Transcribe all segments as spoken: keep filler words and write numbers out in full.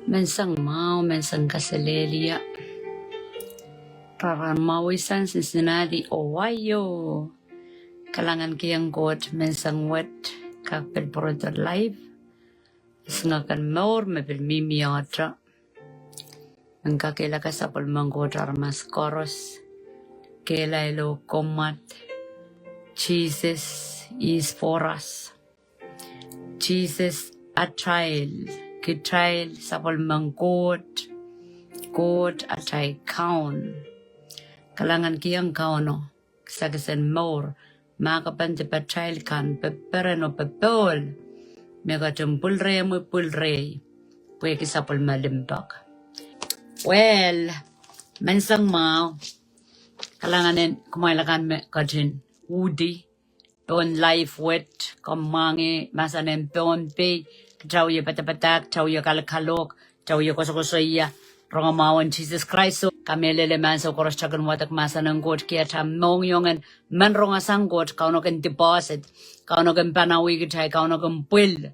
Menseng mwahu, menseng kaselehlie. Rahn mwahu sang Cincinnati, Ohio. Kalahngan kihong Koht menseng wet, kak pil pwurodo live. Singek en mour me pil mihmi ohte. En kakehlaka sapwellimen Koht aramas koaros. Kehlail oh komwad. Jesus is for us. Jesus atail, kitail sapwellimen Koht, Koht atail Kaun. Kalahngan kihong Kauno kisakis en mour, mahkpen dipatail kan, peperen oh popohl, me ketin pwil rehmwi, pwil rehi, pwehki sapwellime limpoak. Well, menseng mwahu, kalahngan en kumwail akan me ketin uhdi pohn live wet, komw mwahngih mahsen en Pohnpei, kitail wie padapadahk, kitail wie kalkalohk, kitail wie koasokoasoia rongamwahu en Sises Krais. Oh kamehlele me ansou koaros kitail kin wadek mahsen en Koht, ki atail mohngiong en men rong sang Koht, Kauno kin deposit, Kauno kin panawih kitail, Kauno kin pwil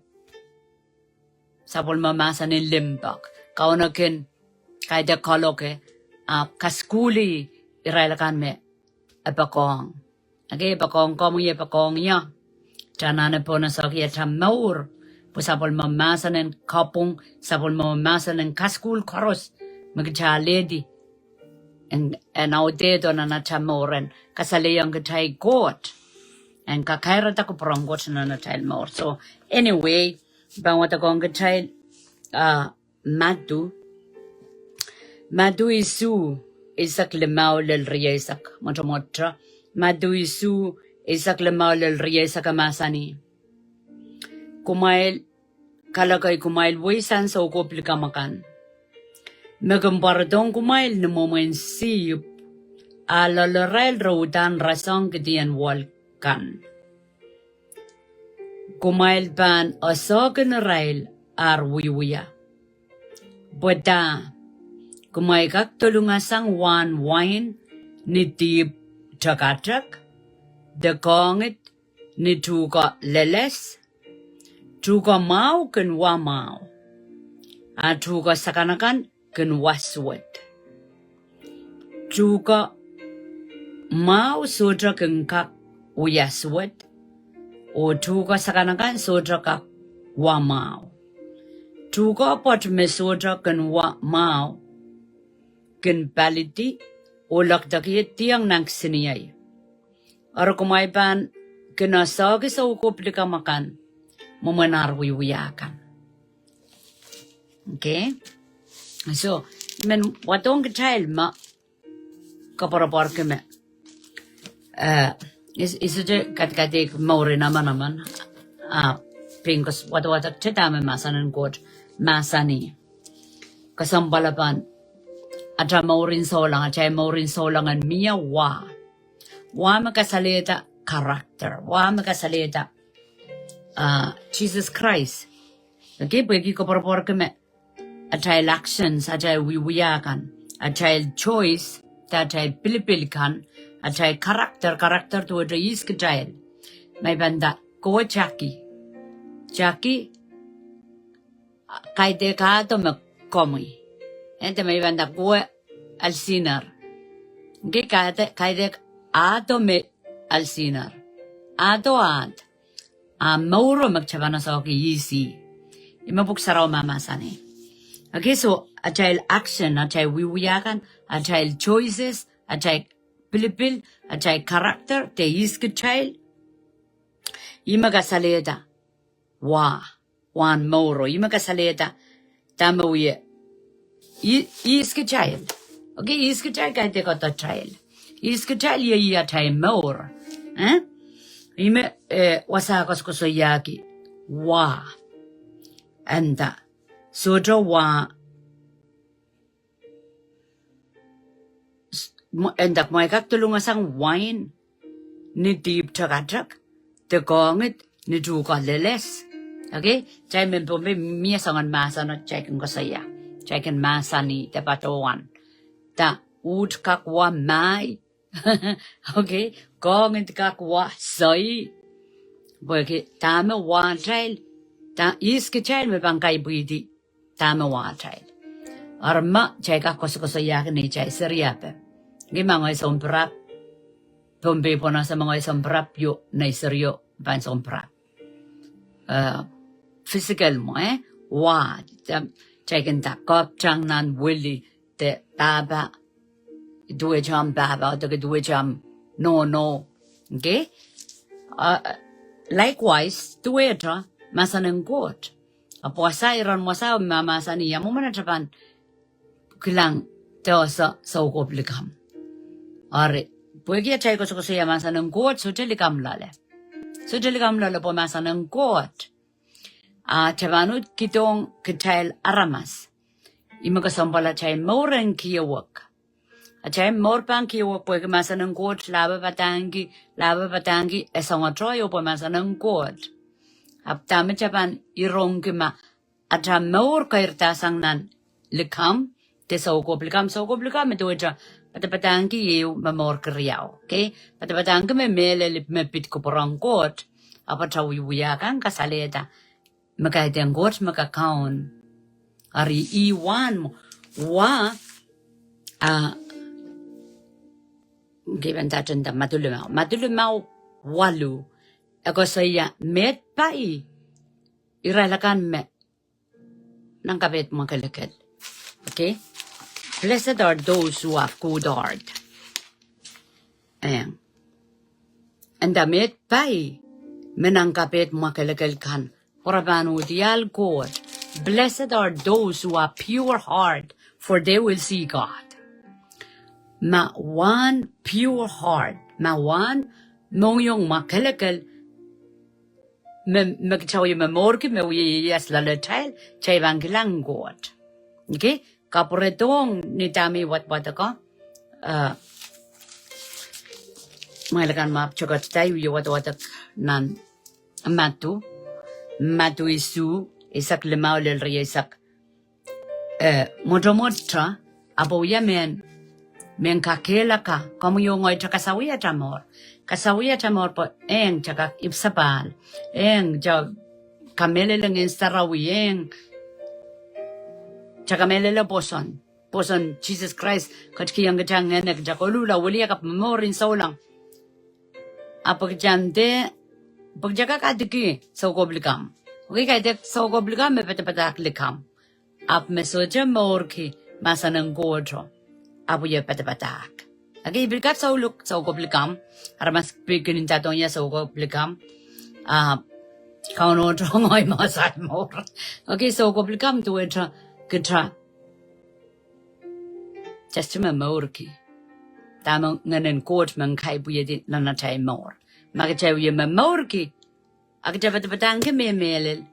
sapwellime mahsen en limpoak, Kauno kin kaidehk kaloke, ahpw kasukuhlih irail akan me e poakohng. Ekei, e poakohng komwi, e poakohng ie. Kitail anahne pohnese ki atail mour, pwe sapwellime mahsen en kapwung, sapwellime mahsen en kasukuhl koaros me kitail alehdi, en, en audehdo nan atail mour en kasalehiong kitail Koht, en kakairada kupwuren Koht nan atail mour. So, anyway, pahn wadekohng kitail, ah, Madiu. Madiu isuh, eisek limau lel rieisek, mwotomwot. Madiu isuh, eisek limau lel rieisek, e mahsanih: Kumwail kalokei kumwail weisang soukohp likamw akan, me kin pwarodohng kumwail ni mwomwen sihpw, a loalarail re uhdahn rasehng kidien wohl kan. Kumwail pahn esehkin irail ar wiewia. Pwe dah, kumwail kak dolungasang wahn wain ni dihpw tekatek, de koangid ni tuhke leles? Tuhke mwahu kin wa mwahu, a tuhke sakanakan kin wa suwed. Tuhke mwahu sohte kin kak wia suwed, oh tuhke sakanakan sohte kak wa mwahu. Tuhke pwoat me sohte kin wa mwahu kin palidi, oh lokdekihdiong nan kisiniei. Eri kumwail pahn kin esehki soukohp likamw akan mwomwen ar wiewia kan. Okay. So, I men wadohng kitail me koapworopworki me, eh, I, I sohte kadkadeik mour en emen emen, ah, pein kos wadowadek te dahme mahsen en Koht mahsanih. Kesempwal pahn atail mour en souleng, atail mour en souleng en mie wa. Wa me kasalehda character, wa me kasalehda, ah, Sises Krais. Okay, pwehki koapworopworki me atail actions, atail wiewia kan, atail choice, de atail pilipil kan, atail character, character duwehte ihs kitail. Ma I pahn nda, kowe Jackie. Jackie, kaidehk ahdo me komwi. Eh, de ma I pahn nda, kowe Alsiner. Okay, kaidehk, kaidehk ahdo me Alsiner. Ahdo ahd. A mouro me kitail pahn esehki ihs ih. Ih me Pwuhk Sarawi mahmahsanih. Okay, so atail action, atail wiewia kan, atail choices, atail pilipil, atail character, de ihs kitail, ih me kasalehda wa, wahn mouro, ih me kasalehda dahme wie, i-, ihs kitail. Okay, ihs kitail kaidehk ahdotail. Ihs kitail iei atail mour. Eh? Ih me, eh, wasa koasokoasoiahki wa. E nda, sohte wa, s-, mw-, e nda, kumwail kak dolungasang wain ni dihpw tekatek, de koangid ni tuhke leles. Okay? Kitail mehn Pohnpei mie soangen mahsen kitail kin koasoia. Kitail kin mahsanih de patohwan. Dah, uht kak wa mahi. Okay? Koangid kak wa soai. Pwehki dahme wahtail, dah, ihs kitail me pahn kaipwidi dahme wahtail. Eri ma kitail kak koasokoasoiahki neitail seri ape. Nge ma ngehi sounpapah, Pohnpei pwonose ma ngehi sounpapah, io, nei serio pahn sounpapah. Eh, physical mwo, eh? Wah, kitail kin nda kapw tang nan wili, de pahpa, duwehte omw pahpa, de duwehte omw nohno. Okay? Uh, likewise, duwehte mahsen en Koht. Ahpw wasa, iren wasa me mahsanih, ia mwomwen atail pahn kilang de ese soukohp likamw. Eri, pwehki atail koasokoasoia mahsen en Koht, sohte likamw loale. Sohte likamw loale pwe mahsen en Koht. A, kitail pahn uhd kihdohng kitail aramas. Ih me kesempwal atail mour en kiewek. Atail mour pahn kiewek pwehki mahsen en Koht, lahpo padahngki, lahpo padahngki, e soangoatohio pwe mahsen en Koht. Ahpw dahme kitail pahn irongki ma atail mour kairdahsang nan likamw, de soukohp likamw, soukohp likamw me duwehte padapadahngki ehu me momourki riau, okay? Padapadahngki me mehlel me pid kupwuren Koht, ahpw atail wiewia kan kasalehda me kaidehn Koht me kakaun. Eri ih wahn mwo, wah, a, nge pahn nda, nda Madiu limau, Madiu limau waluh, e koasoia meid pai irail akan me nan kapehd mwakelekel. Okay? Blessed are those who have good heart. Eh. Eri meid pai me nan kapehd mwakelekel kan, pwe re pahn uhdiahl Koht. Blessed are those who are pure heart, for they will see God. Ma wahn pure heart, ma wahn mohngiong mwakelekel, me, me kitail wie momourki, me wie ieias loalatail, kitail pahn kilang Koht. Okay? Kapwuredohng ni dahme I wadwadek, a, mwahlikan map chokot dahme I wadwadek nan Madiu, Madiu isuh, eisek limau lel rieisek eh, mwotomwot te, ahpw wia mehn, mehn kakehlaka, komwi oh ngehi te kasawih atail mour. Kasawih atail mour pwe eng te kak ipwsapahl. Eng te kamehlele Ngehn Sarawi, eng te kamehlele pwoson. Pwoson Sises Krais ketikihong kitail ngehn, kitail koluhla wiliakapw mour en souleng. Ahpw kitail dehr, pwe kitail kak adiki soukohp likamw. Okay, kaidehk soukohp likamw me padapadahk likamw. Ahpw me sohte mourki mahsen en Koht, ahpw wie padapadahk. Okay, I pil kak souluk soukohp likamw. Aramas pil kin nda dohng ie soukohp likamw. A, Kauno tohngohi mahsen mour. Okay, soukohp likamw duwehte kitail, kitail sohte momourki dahme Ngehn en Koht men kaipwihedi nan atail mour. Ma kitail wie momourki, a kitail padapadahngki me mehlel,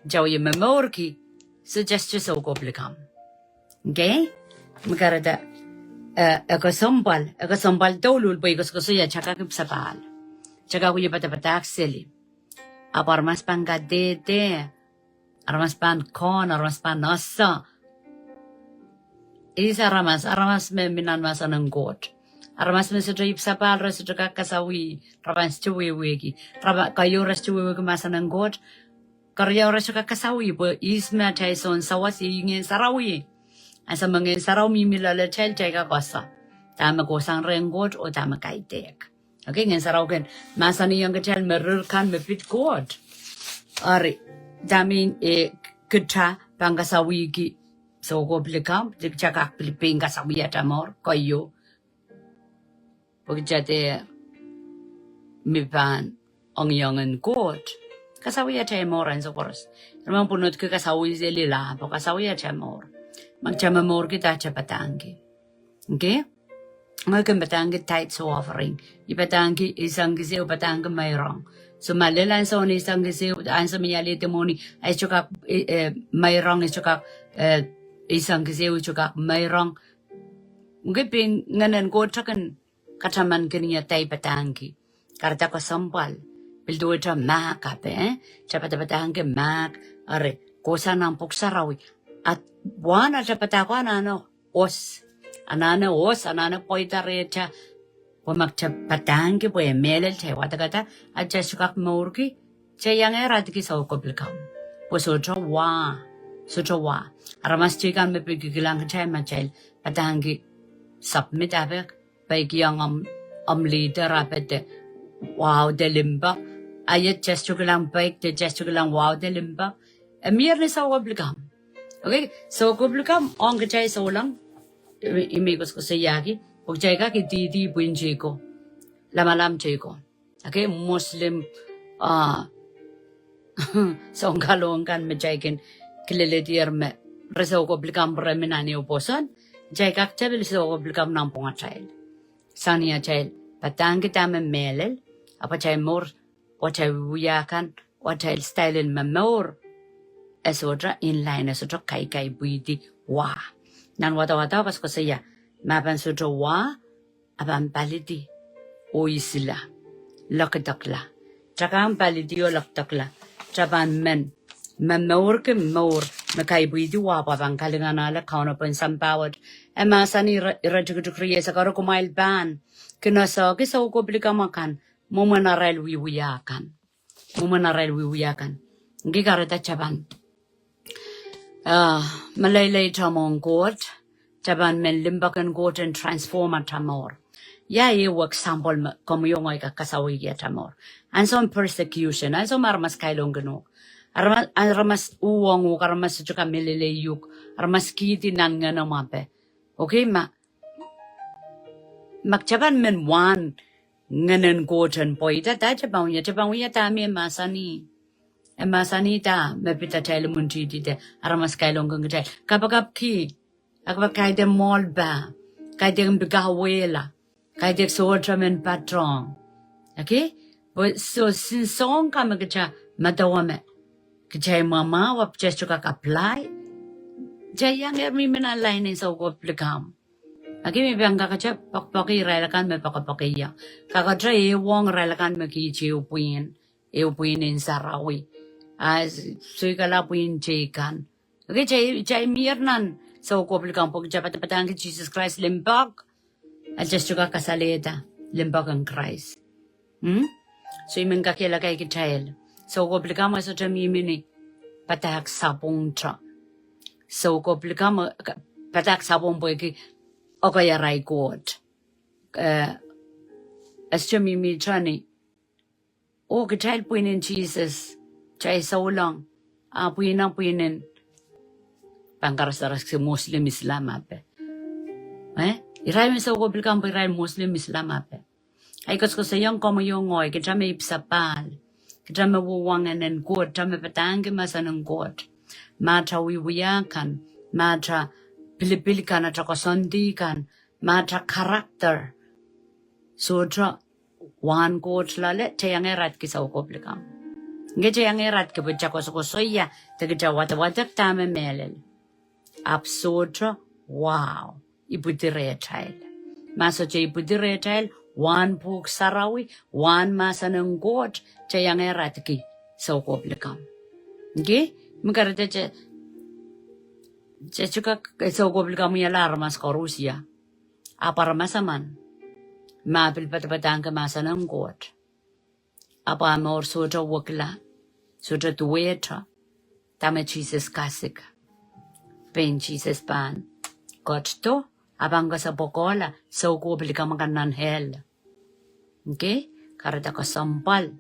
kitail wie momourki, sohte, sohte soukohp likamw. Okay? Me kahrehda, eh, e kesempwal, e kesempwal douluhl pwe I koasokoasoia kitail kak ipwsapahl. Kitail kak wie padapadahk seli. Ahpw aramas pahn kadehde, aramas pahn kohn, aramas pahn ese. Ihs aramas? Aramas me mi nan mahsen en Koht. Aramas me sohte ipwsapahl, re sohte kak kasawih, re pahn sohte wehwehki. Re pahn, keieu re sohte wehwehki mahsen en Koht. Keriau re sohte kak kasawih, pwe ihs me atail soun sawas? Iei Ngehn Sarawi. Ansou me Ngehn Sarawi mihmi loalatail, kitail kak ese dahme kohsang rehn Koht oh dahme kaidehk. Okay, Ngehn Sarawi kin mahsanihong kitail me rir kan me pid Koht. Eri, dahme, eh, kitail pahn kasawihki soukohp likamw, kitail kak pil pein kasawih atail mour, keieu. Pwe kitail dehr mi pahn ongiongen Koht. Kasawih atail mour ansou koaros. Eri ma pwunodki kasawih seli, lahpo kasawih atail mour. Ma kitail momourki, kitail padahngki. Okay? Ngehi kin padahngki tithes oh offering. I padahngki eisek kis ehu, padahngki meirong. So ma lel ansoun eisek kis ehu, ansou me I alehdi mwohni, e sohte kak, eh, eh, meirong, e sohte kak, eh, eisek kis ehu, e sohte kak meirong. Okay, pwe Ngehn en Koht kin katamankin ie dahme I padahngki. Kahrehda kesempwal. Pil duwehte mahk ape, eh? Kitail padapadahngki mahk, eri, kohsang nan Pwuhk Sarawi. A wahn atail padahk anahne os. Anahne os, anahne pweida rehtail. Pwe ma kitail padahngki pwe e mehlel, kitail wadekada, a kitail sohte kak mourki, kitail iang adiki soukohp likamw. Pwe sohte wah. Sohte wa. Aramas teikan me pil kikilang kitail ma kitail padahngki submit ape, peikiong omw, omw leader ape de wahdo limpoak. A iet kitail sohte kilang peik de kitail sohte kilang wahdo limpoak. E mie ni soukohp likamw. Okay, soukohp likamw ong kitail souleng. I, i me koasokoasoiahki, pwe kitail kak ididi pwihn teikan. Lamalam teikan. Okay, Muslim, ah, sounkalohng kan me kitail kin kileledier me re soukohp likamw re mi nan ehu pwoson, kitail kak tepil soukohp likamw nanpwungatail. Sang ni atail padahngki dahme mehlel, ahpw atail mour, atail wia kan, atail style en momour, e sohte in line, e sohte kaikaipwidi wa. Nan wadawad koasokoasoia, ma pahn sohte wa, a pahn palidi oh isila, lokdokla. Kitail kak palidi oh lokdokla. Kitail pahn men, momourki mour me kaipwidi wa, pwe pahn kalinganahla Kauno pohn sampah wet. E mahsanih ire, ire tikitik rieisek, eri kumwail pahn kin ese ki soukohp likamw akan mwomwen arail wiewia kan. Mwomwen arail wiewia kan. Nge kahrehda kitail pahn, ah, meleilei kitail mwohn Koht, kitail pahn men limpoak en Koht en transform atail mour. Ia ehu example me komwi oh ngehi kak kasawihki atail mour? Ansou persecution, ansou me aramas kailongkin uhk. Aramas, aramas uhwong uhk, aramas sohte kamehlele uhk, aramas kihdi nan ngehno mwape. Okay, ma, ma kitail pahn men wahn ngehnen Koht en pweida, dahme kitail pahn wia? Kitail pahn wia dahme e mahsanih. E mahsanih dahme pid atail imwintihti de aramas kailongkin kitail. Kapakapki, a kapakap, kaidehn mwoahlpah, kaidehn pil kauwehla, kaidehn sohte men patohng. Okay? Pwe soh, sohn soahng kan me kitail medewe me kitail mwamwahu, ahpw kitail sohte kak apply. Kitail iang er mihmi nan line en soukohp likamw. Aki me pahn kakete poakepoake irail akan me poakepoake ia. Kakete ehuong irail akan me kihte ehu pwihn, ehu pwihn en sarawi. A soikala pwihn teikan. Okay, kitail, kitail mie nan soukohp likamw pwe kitail padapadahngki Sises Krais limpoak. A kitail sohte kak kasalehda limpoak en Krais. Hmm? So I men kakehlaka kitail, soukohp likamw e sohte mihmi ni padahk sapwungte. Soukohp likamw, eh, ka-, padahk sapwung pwehki okei, arail Koht. Eh, e sohte mihmi ni, oh, kitail pwihn en Sises, kitail souleng, a pwihn, a pwihn en, pahn karasaras ki Muslim, Islam ape. Eh? Irail me soukohp likamw pwe irail Muslim, Islam ape. Ahi koasokoasoiong komwi oh ngehi, kitail me ipwsapahl, kitail me wia ngehnen Koht, kitail me padahngki mahsen en Koht, ma atail wiewia kan, ma atail pilipil kan, atail koasoandi kan, ma atail character sohte wahn Koht loale, kitail iang eratki soukohp likamw. Nge kitail iang eratki pwe kitail koasokoasoia de kitail wadawadek dahme mehlel. Ahpw sohte, wow, ipwidi rehtail. Ma sohte ipwidi rehtail wahn Pwuhk Sarawi, wahn mahsen en Koht, kitail iang eratki soukohp likamw. Okay? Me kahrehda kitail, kitail sohte kak soukohp likamw wiahla aramas koaros ia. Ahpw aramas emen me pil padapadahngki mahsen en Koht, ahpw ah mour sohte wekila, sohte duwehte dahme Sises kasik. Pein Sises pahn ketido, a pahn kesepwekehla soukohp likamw akan nan hell. Okay? Kahrehda kesempwal.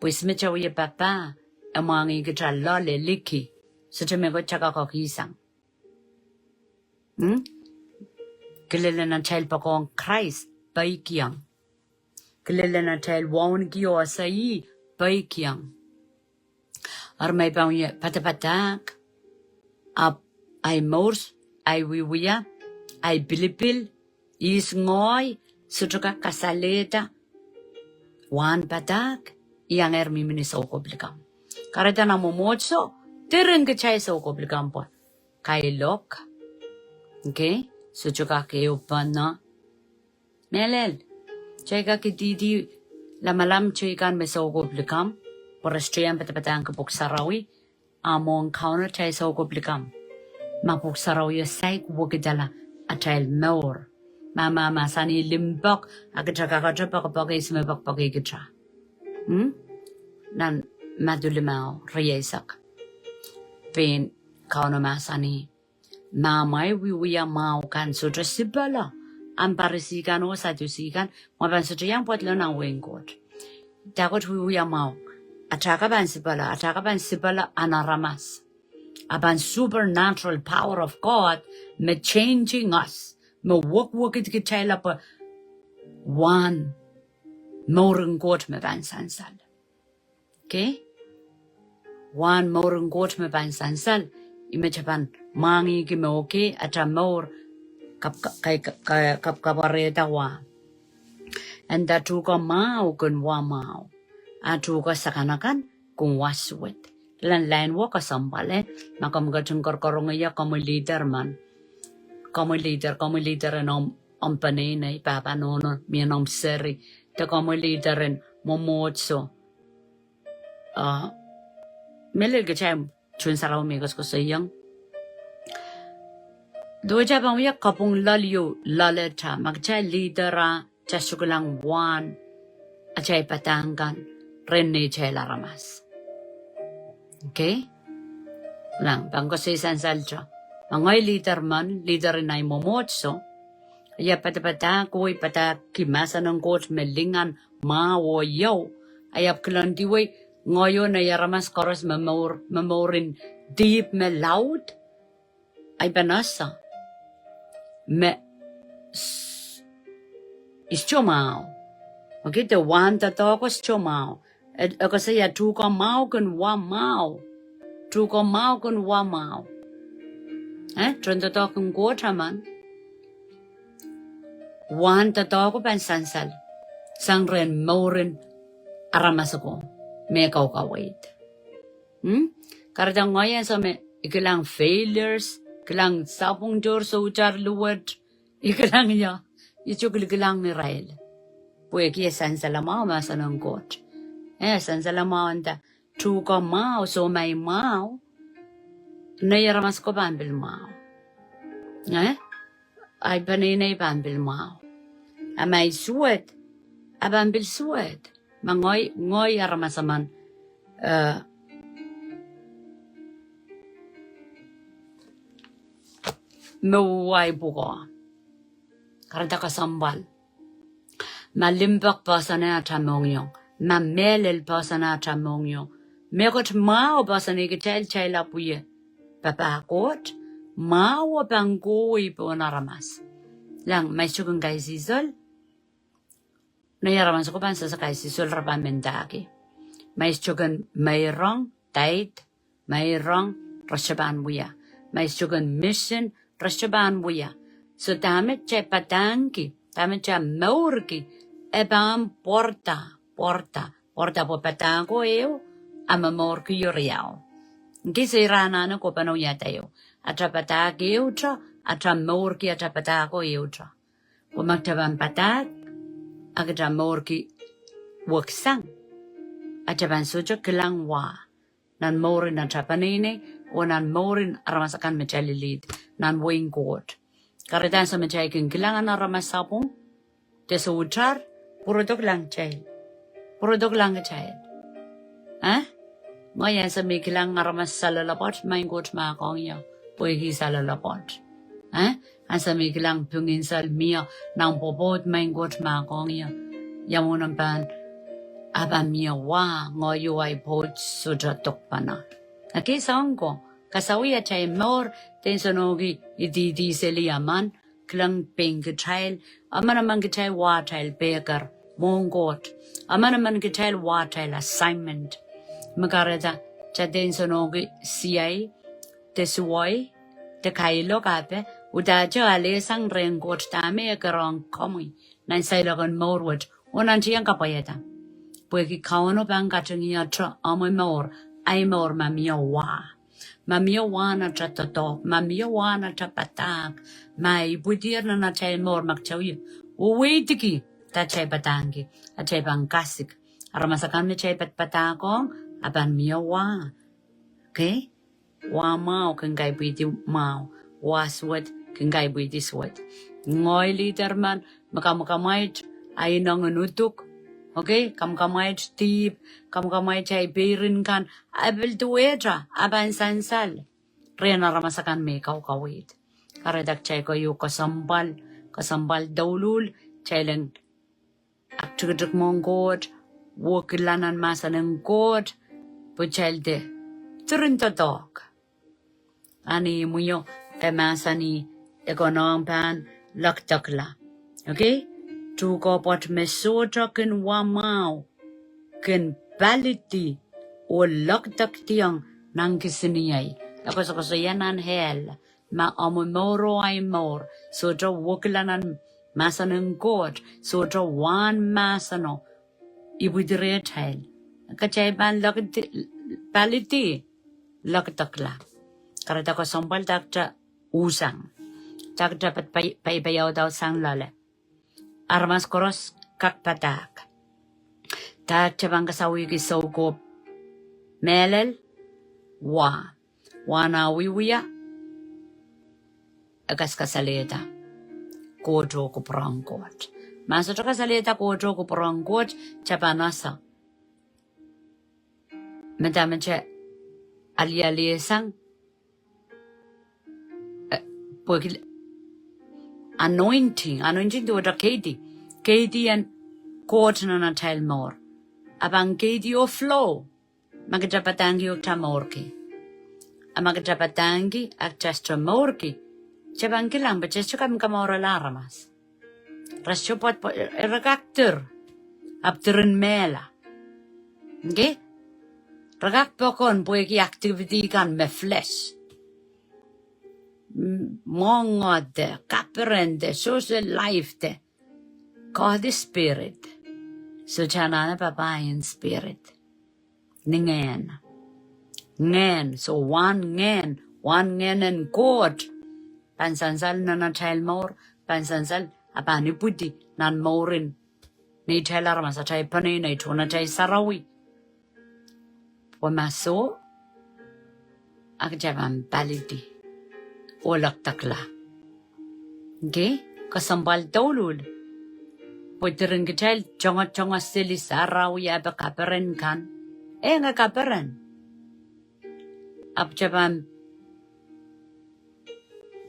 Pwe ihs me kitail wie papah, e mwahngih kitail loale liki. Sohte mehkot kitail kak kihsang. Hmm? Kilelen atail poakohng Krais, peikiong. Kilelen atail wauneki oh ese ih, peikiong. Eri ma I pahn wie padapadahk, ahpw ahi mour, ahi wiewia, ahi pilipil, ihs ngehi, sohte kak kasalehda wahn padahk, I iang er mihmi ni soukohp likamw. Kahrehda nan mwomwohdiso, diren kitail soukohp likamw pwe kailok. Okay? Sohte kak ehu pahn mehlel. Kitail kak ididi lamalam teikan me soukohp likamw, pwe re sohte iang padapadahngki Pwuhk Sarawi, a mwohn Kauno kitail soukohp likamw. Ma Pwuhk Sarawi e saik wekidala atail mour. Ma, ma, mahsanih limpoak, a kitail kakete poakepoake ihs me poakepoake kitail. Hmm? Nan Madiu limau, rieisek. Pein Kauno mahsanih, ma amwail wiewia mwahu kan sohte sipala, ahn Parisi kan oh Sadusi kan, mwein pahn sohte iang pwoatlo nan wehin Koht. Dahkot wiewia mwahu, a dahkot pahn sipala, a dahkot pahn sipala ahn aramas. A pahn supernatural power of God, me changing us, me wekwekid kitail ahpw wahn mouren Koht me pahn sansal. Okay? Wahn mouren Koht me pahn sansal, ih me kitail pahn mwahngihki me okay, atail mour kap-, ka-, ka-, ka-, kap-, kapwarehda wa. Eri tuhke mwahu kin wa mwahu, a tuhke sakanakan kin wa suwed. Lehn lain wet kesempwal, ma komw ketin korokorongie komwi leader men. Komwi leader, komwi leader en omw, omw peneinei, pahpa, nohno, mie nan omw seri, de komwi leader en mwomwohdiso. Ah, mehlel kitail tohn sarawi me koasokoasoiong. Duwehte pahn wia kapwung loal ieu loalata, ma kitail leader a, kitail sohte kilang wahn atail padahk kan rehn neitail aramas. Okay? Kilang, pahn koasoi sansal te. Ma ngehi leader men, leader en ahi mwomwohdiso, I ahpw padapadahk, oh I padahkki mahsen en Koht me lingan, mwahu oh iou. I ahpw kilangdiwei, ngehi oh nei aramas koaros me mour, me mourin dihp me laud. I pahn ese me s-, I sohte mwahu. Okay, de wahn doadoahk ko sohte mwahu. E, e koasoia tuhke mwahu kin wa mwahu. Tuhke mwahu kin wa mwahu. Eh, tohn doadoahk en Koht emen, wahn doadoahk ko pahn sansal sang rehn mouren aramas ko me kaukaweid. Hmm? Kahrehda ngehi ansou me I kilang failures, kilang sapwung tohr soutar luwet, I kilang ia, I sohte kilkilang irail. Pwehki e sansal mwahu mahsen en Koht. Eh, sansal mwahu nda, tuhke mwahu, soh ma I mwahu, nei aramas ko pahn pil mwahu. Eh? Ahi peneinei pahn pil mwahu. A ma I suwed, a pahn pil suwed. Ma ngehi, ngehi aramas emen, eh, me wai pwukoa. Kahrehda kesempwal. Ma limpoak poahsoane atail mohngiong, ma mehlel poahsoane atail mohngiong, mehkot mwahu poahsoane kitail, kitail ahpw wie papah Koht, mwahu oh pahn kohwei pohn aramas. Kilang, ma I sohte kin kaisihsol, nei aramas ko pahn sehse kaisihsol, re pahn mendahki. Ma I sohte kin meirong, tithe, meirong, re sohte pahn wia. Ma I sohte kin mission, re sohte pahn wia. So dahme kitail padahngki, dahme kitail mourki, e pahn pwarada, pwarada, pwarada pwe padahk ko ehu, a momourki riau. Ngehi se ira anahne ko pahn wiahda ehu. Atail padahk ehute, atail mourki atail padahk ko ehute. Pwe ma kitail pahn padahk, a kitail mourki weksang, a kitail pahn sohte kilang wa nan mouren atail peneinei, oh nan mouren aramas akan me kitail lead nan wehin Koht. Kahrehda ansou me kitail kin kilang nan aramas sapwung, de soutar, pwurodo kilang kitail. Pwurodo kilang kitail. Eh? Ngehi ansou me I kilang aramas saloalopwoat, Maing Koht mahkohng ie, pwehki saloalopwoat. Eh? Ansou me I kilang pwungin sal mie nan pwopwoud, Maing Koht mahkohng ie, ia mwomwen pahn, a pahn mie wa, ngehi oh ahi pwoud sohte dokpene. Ekei soang ko, kasawih atail mour, de nsenohki ididi seli emen, kilang pein kitail, emenemen kitail wa atail pehker mwohn Koht, emenemen kitail wa atail assignment. Me kahrehda, kitail de nsenohki siai, de suwoi, de kailok ape, udahte ale sang rehn Koht dahme e kerohng komwi, nan seiloak en mour wet, oh nan tieng kapwaiada. Pwehki Kauno pahn katingihte omwi mour, ahi mour ma mie wa. Ma mie wa nan atail doadoahk, ma mie wa nan atail padahk, ma ipwidier nan atail mour ma kitail wie, oh weidiki, de atail padahngki, atail pahn kasik. Aramas akan me kitail padapadahkohng, a pahn mie wa. Okay? Wa mwahu kin kaipwidi mwahu, wa suwed kin kaipwidi suwed. Ngehi leader men, me kamwakamwait, ahi ineng en uduk. Okay? Kamwakamwait dihp, kamwakamwait ahi peirin kan, a pil duwehte, a pahn sansal. rehn aramas akan me kaukaweid. Kahrehda kitail keieu kesempwal, kesempwal douluhl, kitail en aktikitik mwohn Koht, wekila nan mahsen en Koht, pwe kitail de diren doadoahk. Ahn imwio e mahsanih, e konehng pahn lekdekla. Okay? Tuhkehpwoat me sohte kin wa mwahu kin palidi oh lekdekdiong nan kisiniei. E koasokoasoia nan hell. Ma omw mour oh ahi mour sohte wekila nan mahsen en Koht, sohte wahn mahseno ipwidi rehtail, kitail pahn lekdi, palidi, lekdekla. Kahrehda kesempwal dakta usang. Dakta paipaia udahsang loale. Aramas koaros kak padahk. Dakta pahn kasawihki soukohp mehlel, wa, wahn ah wiewia, e kaskasalehda Koht oh kupwuren Koht. Ma sohte kasalehda Koht oh kupwuren Koht, kitail pahn ese me dahme kitail alialehsang, eh, pwehki anointing, anointing duwehte keidi, keidi en Koht nan atail mour. A pahn keidi oh flow. Ma kitail padahngki oh kitail mourki. A ma kitail padahngki, a kitail sohte mourki, kitail pahn kilang pwe kitail sohte kak mourala aramas. Re sohte pwoat, re kak dir, ahpw diren mehla. Okay? Re kak poakon pwehki activity kan me flesh. Mwohngo de, kaperen de, social life de. God is spirit. So kitail anahne papah en spirit. Ni ngehn. Ngehn, so wahn ngehn, wahn ngehn en Koht pahn sansal nan atail mour, pahn sansal, a pahn ipwidi nan mouren neitail aramas, atail peneinei, tohnatail sarawi. Pwe ma soh, a kitail pahn palidi oh lekdekla. Okay? Kesempwal douluhl. Pwe diren kitail tongotongo seli sarawi ape kaperen kan. Enge kaperen. Ahpw kitail pahn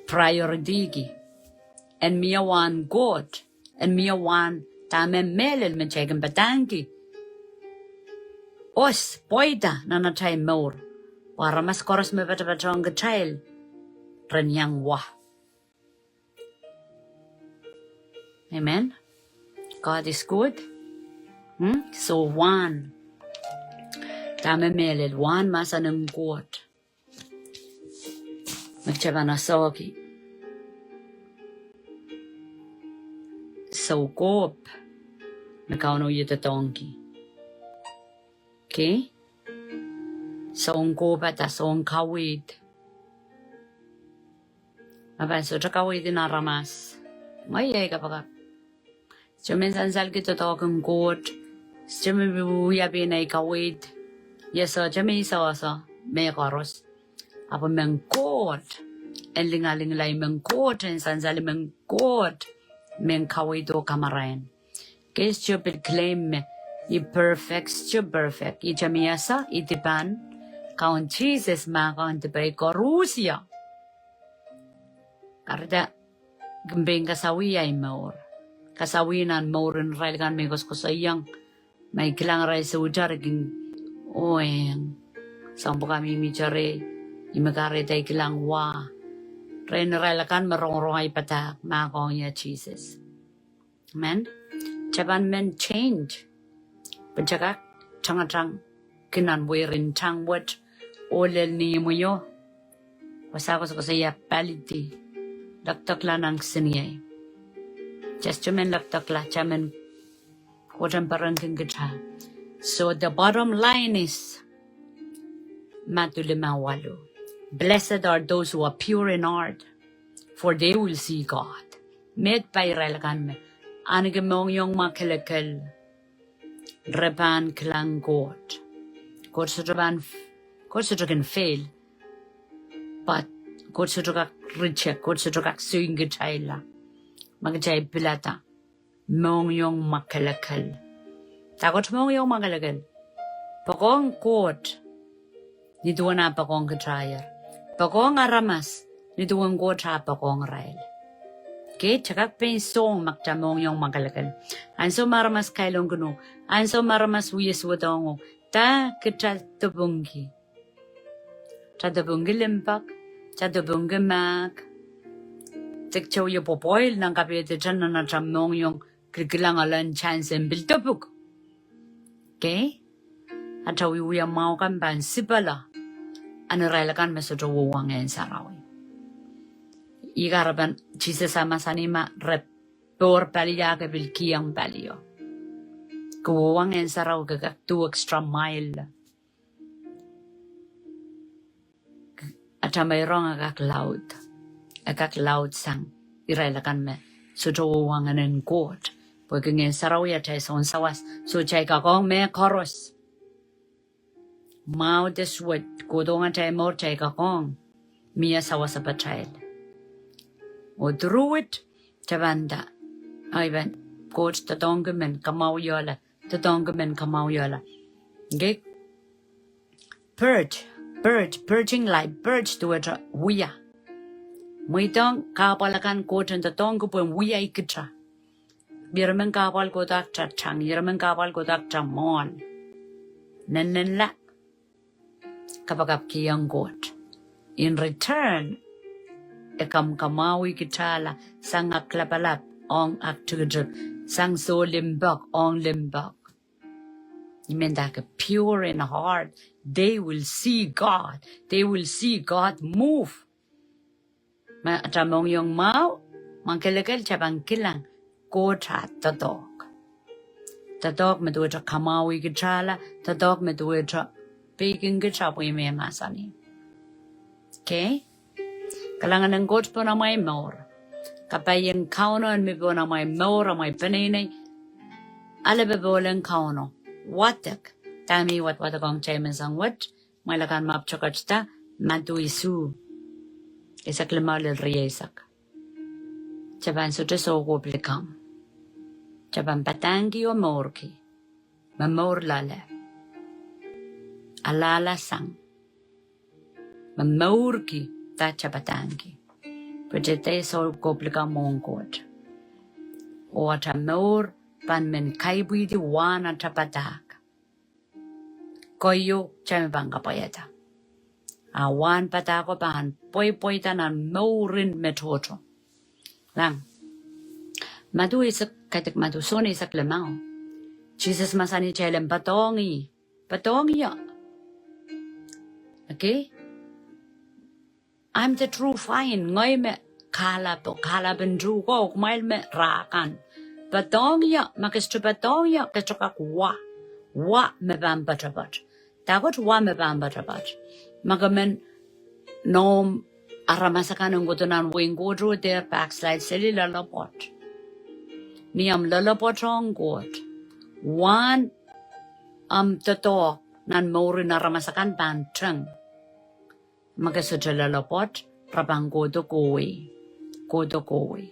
priority ki en mie wahn Koht, en mie wahn dahme mehlel me kitail kin padahngki. Os, pweida nan atail mour. Pwe aramas koaros me patopatohng kitail ren iang wa. Amen. God is good. Hmm? So wahn dahme mehlel, wahn mahsen en Koht. Me kitail pahn asohki soukohp me Kauno iei doadoahngki. Okay? Soun kohpada, soun kaweid. Ma pahn sohte kaweid en aramas, ngehi iei kapakap. Sohte men sansalki doadoahk en Koht. Sohte men wia pein ei kaweid. Ia sohte men sohte mehkoaros. Ahpw mehn Koht en lingalinglai, mehn Koht en sansal, mehn Koht mehn kaweid oh kamarain. Ke sohte pil claim me I perfect, sohte perfect. I temiasa, I dipan, Kaun Sises mahkohng dipe koaros. Kahrehda kin pein kasawih ahi mour. Kasawih nan mouren irail kan me koasokoasoiong. Ma I kilang irail soutar, I kin, oh eng, soang pwuka mihmi tare, I me kahrehda I kilang wa. Rehn irail akan me rongorong ahi padahk, mahkohng ia Sises. Amen. Kitail pahn men change. Pwe kitail kak tangatangki nan weirin tang wet, oh lel ni imwio. Wasa koasokoasoia palidi, lekdekla nan kisiniei. Kitail sohte men lekdekla, kitail men Koht en perenki kitail. So the bottom line is, Madiu lime waluh. Blessed are those who are pure in heart, for they will see God. Meid pai irail akan me ahneki mohngiong mwakelekel, re pahn kilang Koht. Koht sohte pahn, Koht sohte kin fail. But Koht sohte kak reject, Koht sohte kak soikitailla ma kitail pilada mohngiong mwakelekel. Dahkot mohngiong mwakelekel? Poakohng Koht ni duwen ah poakohng kitail. Poakohng aramas ni duwen Koht ah poakohng irail. Ke, kita kak pein song ma kita mohngiong mwakelekel. Ansou me aramas kailongkin uhk, ansou me aramas wie suwedohng uhk, dah kita dupungki? Kita dupungki limpoak, kita dupungki mahk. Kita wie pwopwoil nan kapehditail nan atail mohngiong, kilkilang elen chance en pil dupuk. Ke? Atail wiewia mwahu kan pahn sipala. Ahn irail akan me sohte wehwehki Ngehn Sarawi. Ih kahrepen Sises ah mahsanih ma re pohr palio ke pil kihong palio. Ke wehwehki Ngehn Sarawi ke kak duwehte extra mile. Atail meirong e kak laud. E kak laud sang irail akan me sohte wehwehki Ngehn en Koht. Pwehki Ngehn Sarawi atail sounsawas. Soh, kitail kak ong mehkoaros. Mwahu de suwed, kohdohng atail mour, kitail kak ong. Mie sawas pahtail. Oh through it, kita pahn nda, ai pahn, Koht doadoahngki men kamwahwihala, doadoahngki men kamwahwihala. Ke? Purge, purge, purging life, purge duwehte wia. Mweidohng kahpwal akan Koht en doadoahngki pwehn wiahki kita. Ieremen kahpwal kohdo kita tang, ieremen kahpwal kohdo kita mwohn. Nennenla, kapakapkihong Koht. In return, e kamwakamwahwih kitala, sang aklapalap ong aktikitik, sang soh limpoak ong limpoak. I men dah ke pure in heart, they will see God. They will see God move. Ma atail mohngiong mwahu, mwakelekel, kita pahn kilang Koht ah doadoahk. Doadoahk me duwehte kamwahwih kitala, doadoahk me duwehte peiking kita pwe me mahsanih. Ke? Kalahngan en Koht pohn amwail mour. Kapaien Kauno en mi pohn amwail mour, amwail peneinei. Ale popohl en Kauno. Wadek. Dahme I wadwadek ong kitail menseng wet, mwail akan me patohketda, Madiu isuh, eisek limau lel rieisek. Kita pahn sohte soukohp likamw. Kita pahn padahngki oh mourki. Me mour loale. Alahlasang. Me mourki, dah kita padahngki? Pwe kita dehr soukohp likamw ong Koht. Oh atail mour pahn men kaipwidi wahn atail padahk. Koahiek, kita me pahn kapwaiada. A wahn padahko pahn pweipweida nan mouren me tohto. Lang. Madiu eisek, kaidehk Madiu, Sohn eisek limau. Sises mahsanih kitail en poadohng ih. Poadohng ie. Okay? I'm the true vine, ngehi me kahlap, kahlapen tuhko, kumwail me rah kan. Poadohng ie, ma ke sohte poadohng ie, ke sohte kak wa. Wa me pahn poatopoat. Dahkot wa me pahn poatopoat? Ma ke men nohn aramas akan en kohdo nan wehin Koht oh dehr backslide seli, loalopwoat. Ni omw loalopwoat ong Koht, wahn omw doadoahk nan mouren aramas akan pahn teng. Ma ke sohte loalopwoat, re pahn kohdo kohwei. Kohdo kohwei.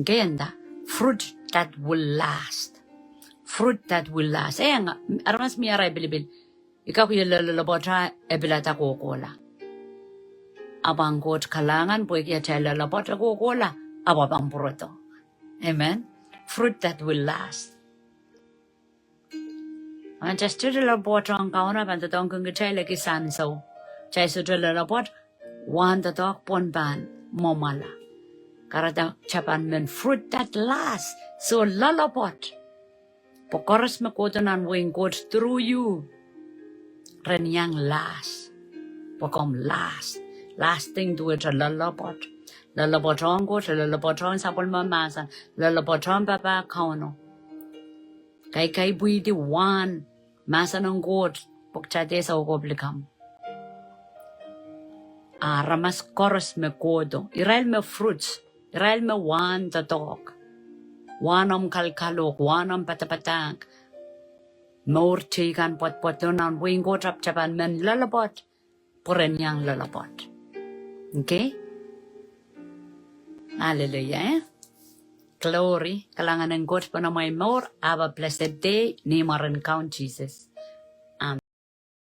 Ke nda, fruit that will last. Fruit that will last. Eh, nga, aramas mie arail pilipil, I kak wie loalopwoat, e pilada kohkohla. Ahpw ong Koht kalahngan pwehki atail loalopwoat e kohkohla, ahpw e pahn pwurodo. Amen. Fruit that will last. Ahpw ma kitail sohte loalopwoat ong Kauno, pahn doadoahngkin kitail ekis ansou. Kitail sohte loalopwoat, wahn doadoahk pwon pahn mwomwala. Kahrehda kita pahn men fruit that lasts. Soh, loalopwoat. Pwe koaros me kohdo nan wehin Koht through you, ren iang last. Pwe komw last. Lasting duwehte loalopwoat. Loalopwoat ong Koht, loalopwoat ong sapwellime mahsen, loalopwoat ong papah Kauno. Kaikaipwidi wahn mahsen en Koht, pwe kita dehr soukohp likamw. Aramas koaros me kohdo, irail me fruits, irail me wahn doadoahk, wahn omw kalkalohk, wahn omw padapadahk, mour teikan pwotpwoto nan wehin Koht, ahpw kita pahn men loalopwoat, pwe ren iang loalopwoat. Okay? Hallelujah, eh? Glory, kalahngan en Koht pohn amwail mour, have a blessed day, ni mwaren Kaun Sises.